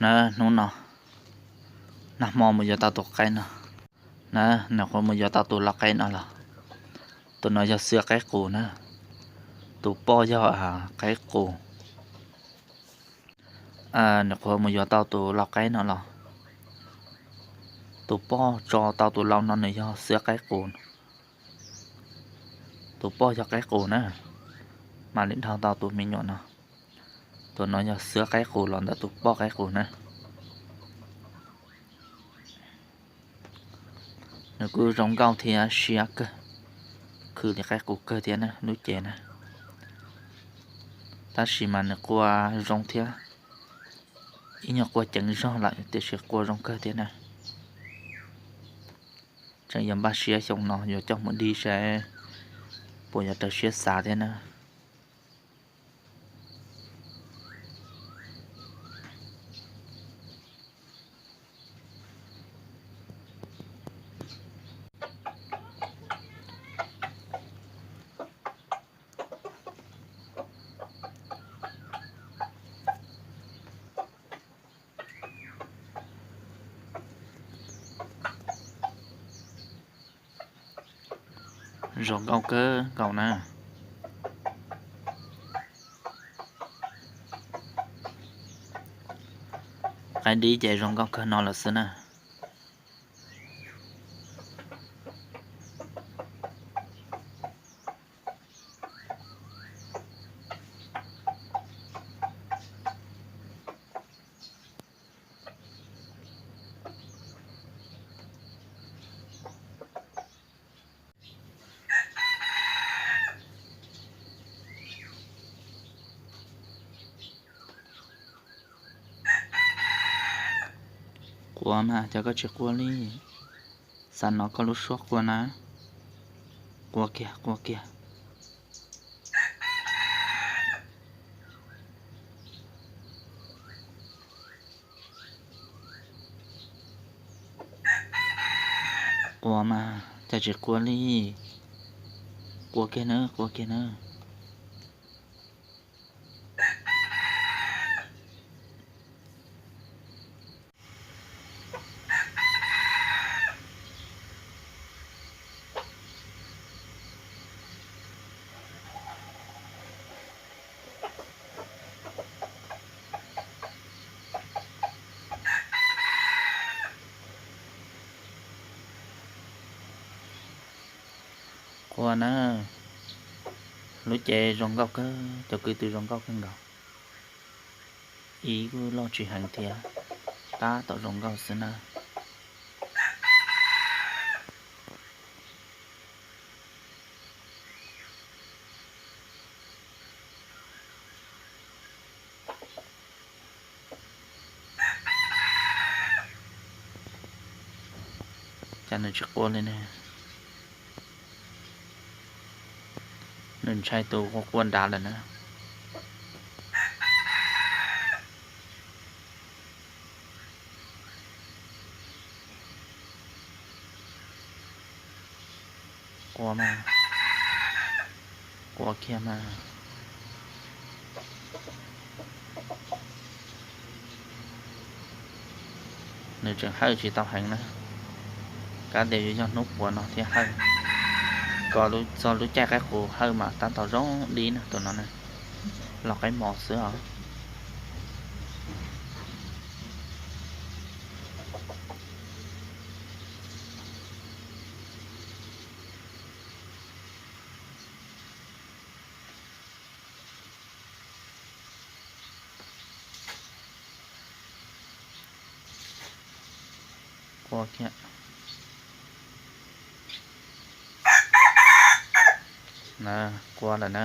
Hnub no, nag hmo mus yuav tau tus qaib no. Na, nws qhuav mus yuav tau tus lau qaib no los. Tus no yog xwab qaib qus na. Tus poj yog qaib qus. Nws qhuav mus yuav tau tus lau qaib no los. Tus poj tso tau tus lau no nws yog xwab qaib qus. Tus poj yog qaib qus na, mam li dhau tau tus me nyuam no. Tus no yog xwab qaib qus los ntawm tus poj qaib qus na. Nws kuj zoo nkauj thiab siab kawg, khwv li qaib qus kawg thiab na lub cev na. Tab sis mas nws qua zoo thiab, ib nyuag qua ceev zog lawm tiam sis qua zoo kawg thiab na. Tseem yog npaj siab xyoo no yuav coj mus dib saib puas yuav raws siab xav thiab na. Zoo nkauj kawg nkaus na. Qaib dib ces zoo nkauj kawg no lawm xwb na. Qua mas, cas koj tsis qua li? Xav hnov koj lub suab qua na. Qua kiag, qua kiag. Qua mas, cas tsis qua li? Qua kiag na, qua kiag na. Qua na, lub cev zoo nkauj kawg, cov kwv tw zoo nkauj kawg nkaus. Ib kuj loj tsis heev thiab, tab tom zoo nkauj xwb na. Cas nws tsis qua li ne? Nws ntshai tus qua nrad lawm na. Qua mas, qua kiag mas. Nws tseem hawj tsis tau heev na. Kab tias yuav yog hnub puav no thiaj hawj. Koj txog lub caij qaib qus hawj mas tab tom zoo dib na tus no na. Los qaib mos xwb os. Qua kiag. Qua lawm na,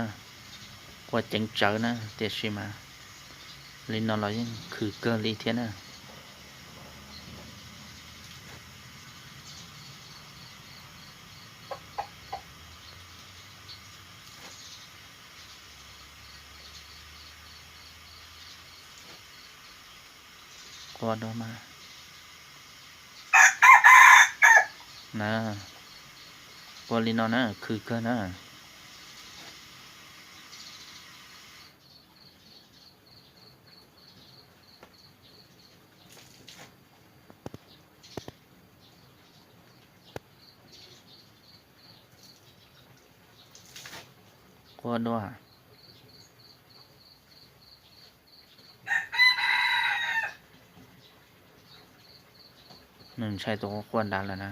qua ceev tsawv na, tiam sis mas li no los yeej khwv kawg li thiab na. Qua dua mas. Na, qua li no na, khwv kawg na. Quaj dua. Nws ntshai tus quaj quaj nrad lawm na.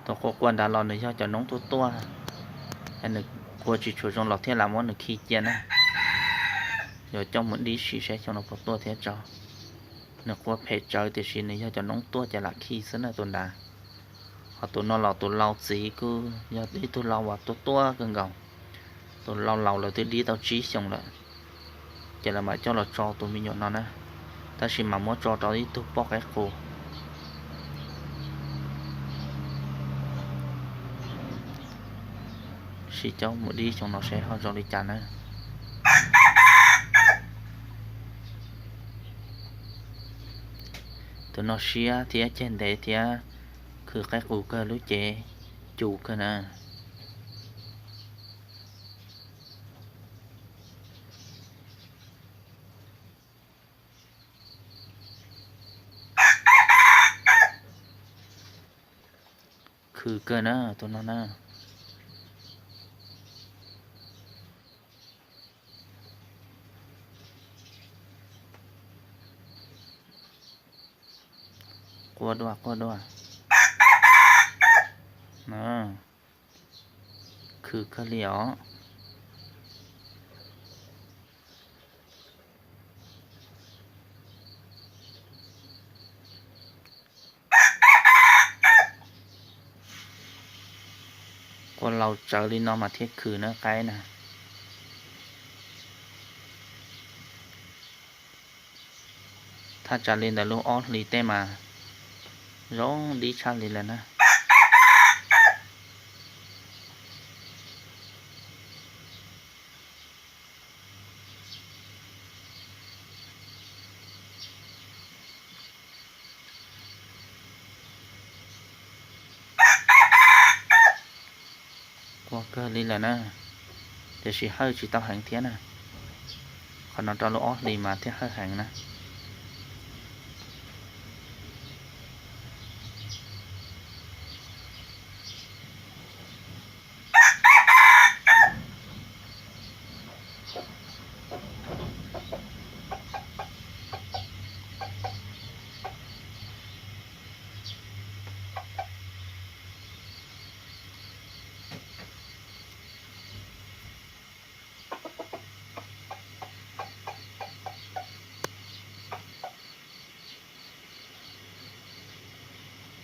Tus quaj quaj nrad los nws yog cov noob tuaj tuaj, nws quaj tsis tshua zoo los thiaj lam muab nws khi cia na. Yuav coj mus dib sim saib xyoo no puas tuaj thiab tso. Nws quaj phem tsawv tiam sis nws yog cov noob tuaj ces lam khi xwb na tus nrad. Ho tus no los tus lau txiv kuj yog ib tug lau uas tuaj tuaj kawg nkaus. Tus lau laus lawv twb dib tau tsib xyoos lawm, ces lawv mam coj los tso tus me nyuam no na. Tab sis mas muab tso rau ib tug poj qaib qus. Sim coj mus dib xyoo no seb ho zoo li cas na. Tus no siab thiab ceg ntev thiab khwv qaib qus kawg, lub cev cus kawg na. Khwv kawg na tus no na. Quaj dua quaj dua. Khwv kawg li os. Quaj laus tsawv li no mas thiaj khwv na qaib na. Thaj tsam li ntawm lub ob hlis tej mas zoo dib tshaj li lawm na. Quaj kawg li lawm na, tiam sis hawj tsis tau heev thiab na. Qhov no rau lub ob hlis mas thiaj hawj heev na.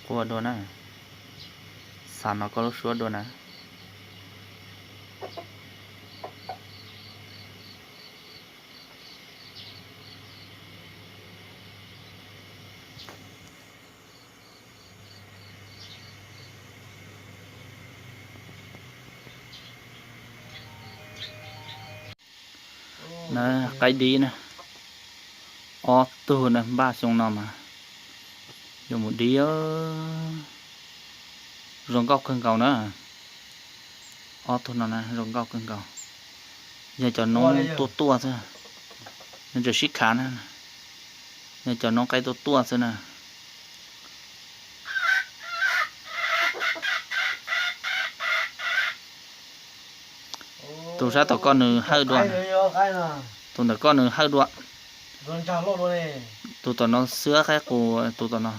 Quaj dua na, xav no koj lub suab dua na. Na, qaib dib na, ob tug na npaj xyoo no mas yuav mus dib, zoo nkauj kawg nkaus na. Ob tug no na zoo nkauj kawg nkaus, yog cov noob tuaj tuaj xwb, nws tseem sib khav na, yog cov noob qaib tuaj tuaj xwb na. Tus sab tom koj nws hawj dua, tus ntawm koj nws hawj dua. Tus tom no xwab qaib qus, tus tom no,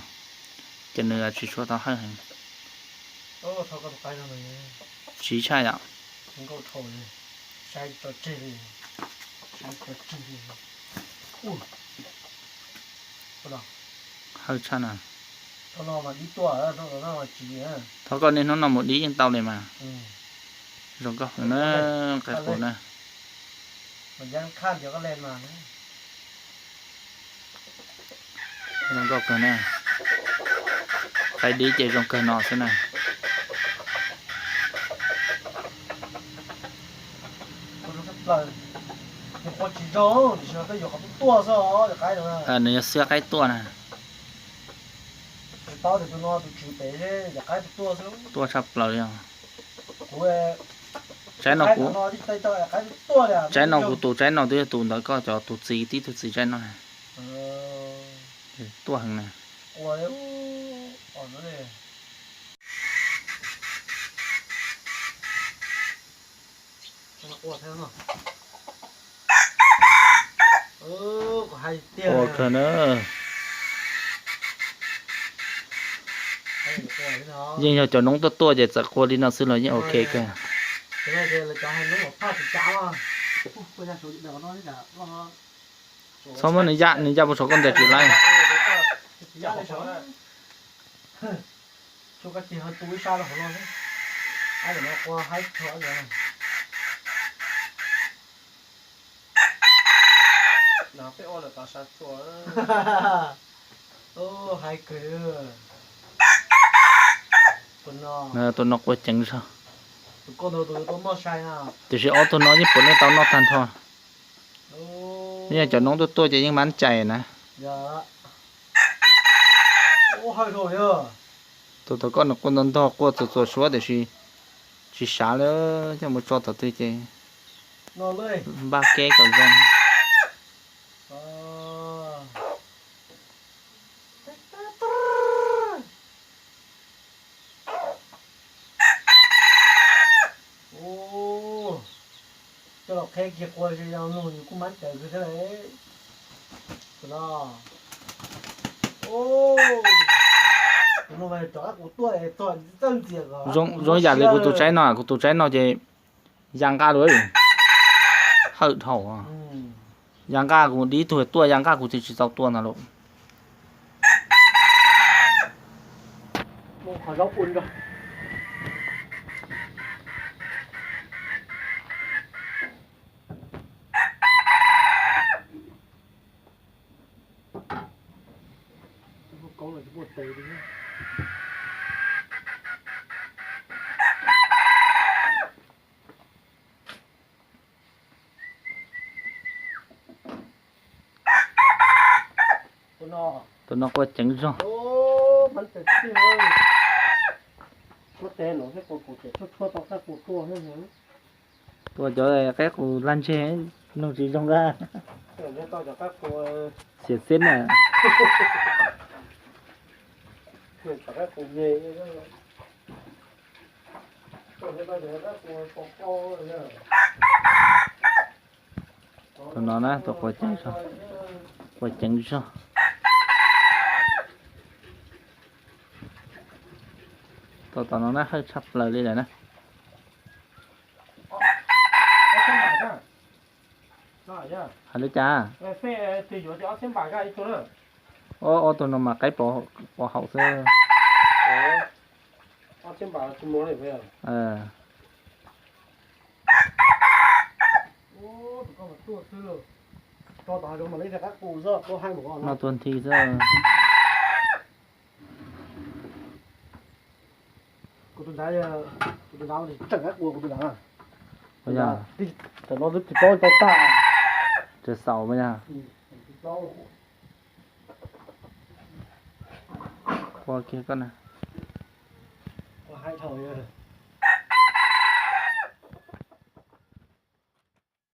ces nws tsis tshua tau hawj heev. Tsis tshaj yom. Hawj tshaj na. Thov koj niaj hnub no mus dib yeej tau li mas. Zoo nkauj na, qaib qus na. Zoo nkauj kawg na. Qaib dib ces zoo kawg no xwb na. Nws yog xwab qaib tuaj na. Tuaj tshaj plaws li os. Tsaib no kuv, tsaib no kuv tus tsaib no twb yog tus ntawd koj cov tus txiv tib tug txiv tsaib no. Tuaj heev na. Ua kawg na. Yeej yog cov noob tuaj tuaj ces txawm qua li no xwb los yeej ok kawg. Txhob muab nws yaj, nws yaj puas saum koj ntes tsis laib. Tus no qua ceev zog. Tiam sis ob tug no yeej puav leej tau noj tag nrho. Yeej cov noob tuaj tuaj ces yeej mab cais na. Tus thaum koj nws qua ntog ntog qua txuas txuas suab tiam sis tsis sav li, coj mus tso tom twg ces npaj keb kom zoo. Coj los qheb kiag qua yus kuj mab cais kawg thiab. Zoo yam li kuv tus tsaib no, kuv tus tsaib no ces ya nqaj lawm. Hawm dhau. Ya nqaj kuv dib tug tuaj, ya nqaj kuv thiaj tsis tau tuaj ntag lauj. Tus no qua ceev zog. Tua cov qaib qus lag ntseg, mloog tsis zoo nqaj. Xiam xib na. Tus no na, tus qua ceev zog, qua ceev zog. Tus tom no na hawj tshaj plaws li lawm na. Hais li cas? Ob, ob tug no mas qaib pov haum xwb. Noj tuag nthi xwb. Kuv tus nrad, kuv tus nrad tseem qaib qus kuv tus nrad. Tam no twb tsis paub tau tag. Tsis xaus mas yog. Qua kiag koj na. Hais dhau.